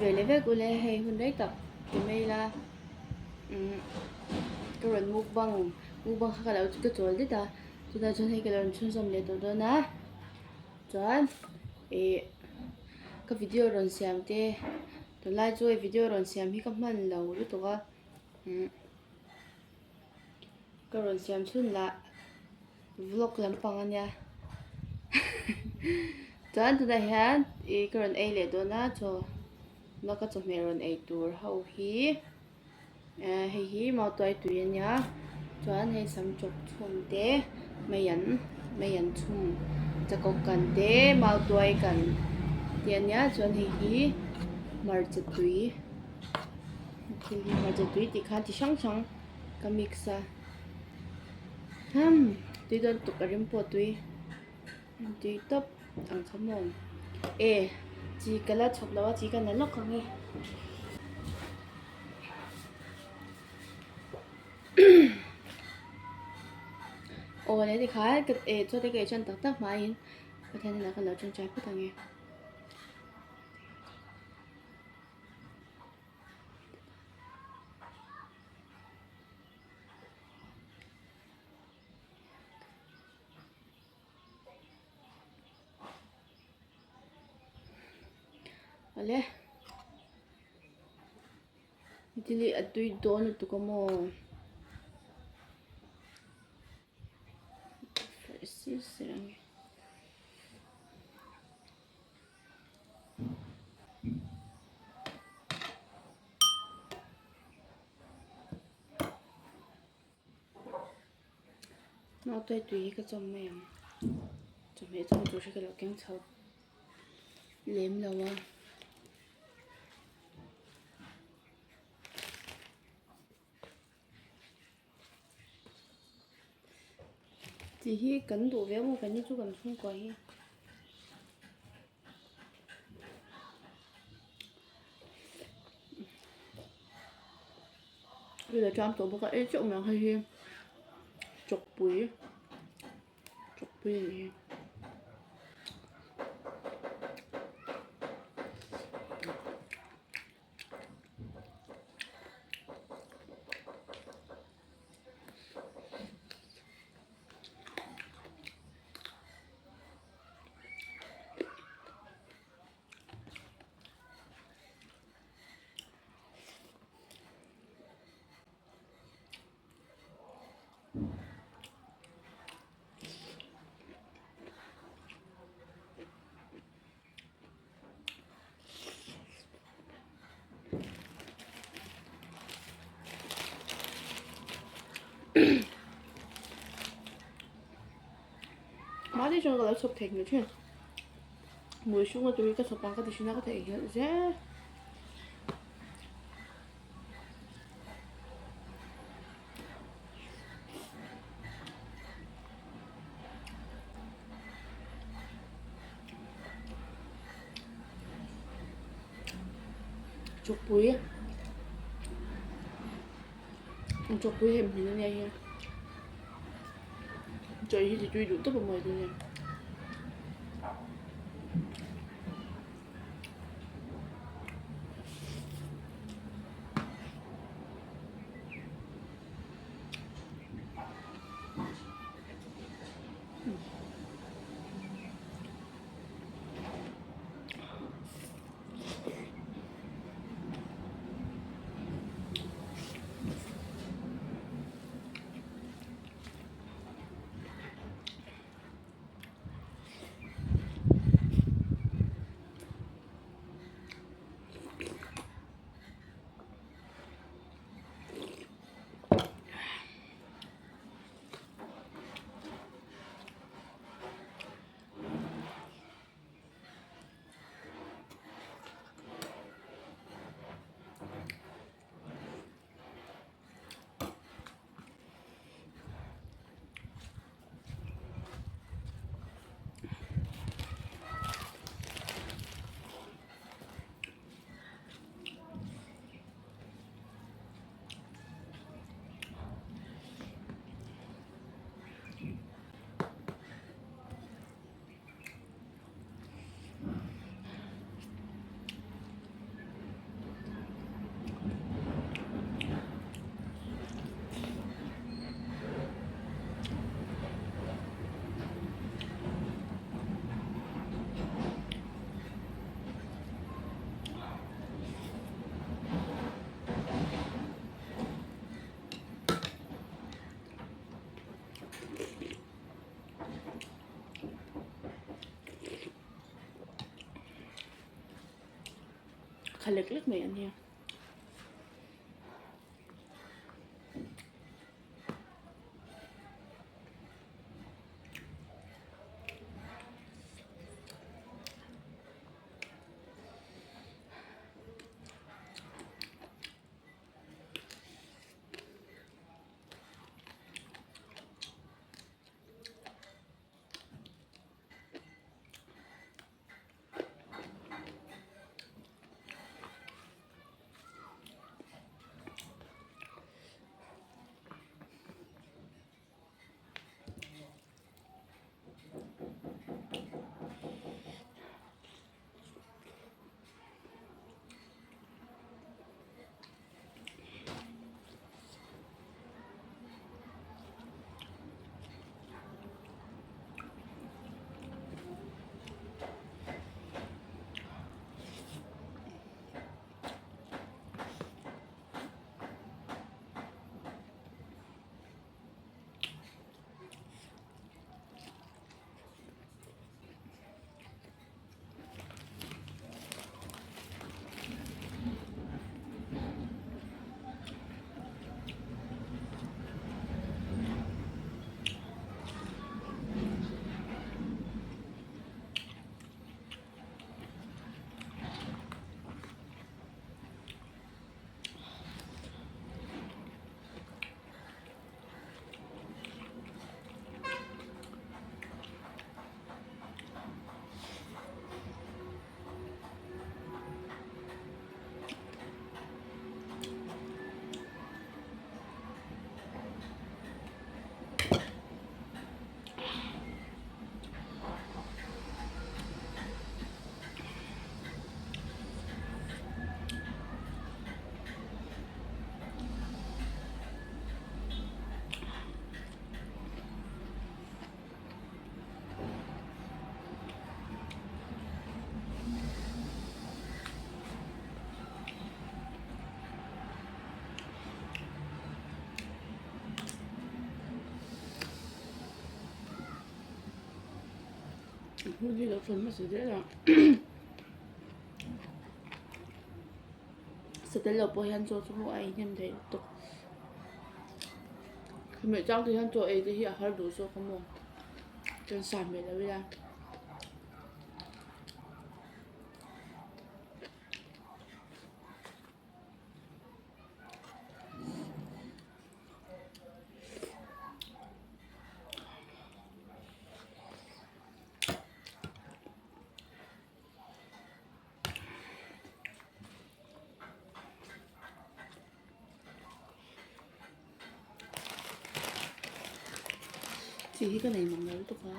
ve leh vek ule hei hun rei tak ti mai ila umm ka rawn mukbang mukbang kha ka lo ka chawl det a chutah chuan hei ka lo rawn chhunzawm leh tawh dawn a chuan ih ka video rawn siam te tunlai chu hei video rawn siam hi ka hman lo lutuk a umm ka rawn siam chhun lah vlog lampang a nia chuan tunah hian ih ka rawn ei leh dawn a chaw na ka chawhmeh rawn ei tur ho hi eh hei hi mautuai tui a nia chuan hei sam chawp chhum te maian maian chhum chakawk kan te mautuai kan te a nia chuan hei hi hmarcha tui thil hi hmarcha tui tih khan chi hrang hrang ka mix a umm tui dawn tuk a rim pawh tui tui tawp ang kha maw e chi ka la chhawp lo a chi ka na lawk ang e aw le tikhan ka e chaw te ka ei tan tak tak hmaiin Pathian inah ka lo tawngtai phawt ang e. Awle tili a tui dawn lutuk a maw Naute tui hi ka chawm mai ang chawhmeh chawm tur hi ka lo keng chho lem lo a. Tih hi kan duh ve maw kan ni chu kan chhungkua hi. Hei la ṭam tawh bawk a ei chauh mai ang hei hi chawkpui chawkpui a nih hi. Mahni chuan ka lo chhawp thei ngei thin. Mui hringa tui ka chhawp ang ka ti thin a ka theih nghilh zel. Chawkpui chawkpui hem hmin ania hi chaw hi ti tui duh tawp a mawi dawn em. kha lek lek mai a nia. Hun hi lo thleng hmasa zel a satel lo pawh hian chaw chu hmuh a inhnem thei lutuk hmeh chang te hian chaw ei te hi a har duh zawk a maw chuan sa hmeh lo ila. Chi hi ka nei mang lo lutuk a.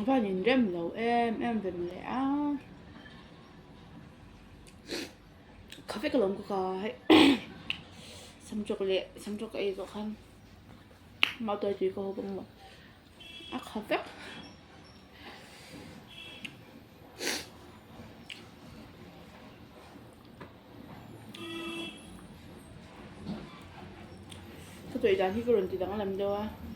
Van inrem lo em em ve mawle a. Kha vek alawm ka ka hei samtawk leh samtawk ka ei zawh khan mautuai tui ka haw bawk maw a kha vek. Ka tawih dan hi ka rawn ti danglam deuh a.